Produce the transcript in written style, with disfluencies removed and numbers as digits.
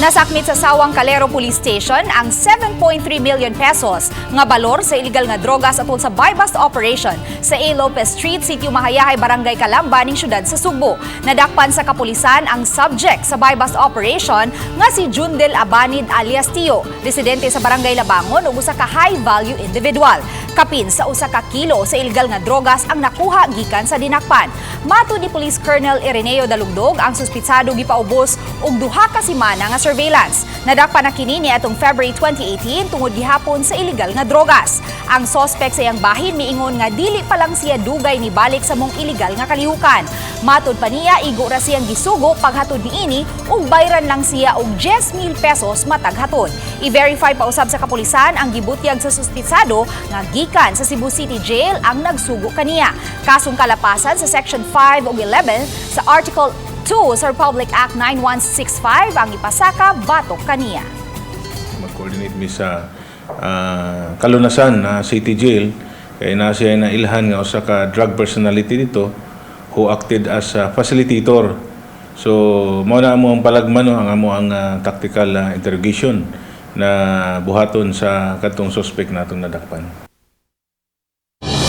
Nasakmit sa Sawang Calero Police Station ang 7.3 million pesos nga balor sa illegal nga drogas atol sa buy-bust operation sa A. Lopez Street, Sitio Mahayahay, Barangay Calamba ning syudad sa Sugbo. Nadakpan sa kapulisan ang subject sa buy-bust operation nga si Jundel Abanid alias Tio, residente sa Barangay Labangon ug usa ka high-value individual. Kapin sa 1 ka kilo sa illegal nga drogas ang nakuha gikan sa dinakpan. Matud ni Police Colonel Ireneo Dalugdog, ang suspitsado gipaubos og 2 ka semana nga surveillance. Nadakpan na kini niadtong February 2018 tungod gihapon sa illegal nga drogas. Ang sospek sa iyang bahin miingon nga dili pa lang siya dugay ni balik sa maong illegal nga kalihukan. Matud pa niya, igo ra siyang gisugo paghatod niini ug bayran lang siya og 10,000 pesos matag hatod. I-verify pa usab sa kapulisan ang gibutyag sa suspitsado nga gikan sa Cebu City Jail ang nagsugo kaniya. Kasong kalapasan sa Section 5 ug 11 sa Article 2 sa Republic Act 9165 ang ipasaka batok kaniya. Mag-coordinate mi sa Kalunasan na City Jail kay na siya na ilhan nga usa ka drug personality dito who acted as a facilitator. So mao na amo ang palagman, no, ang amo ang tactical interrogation na buhaton sa katong suspect natong nadakpan.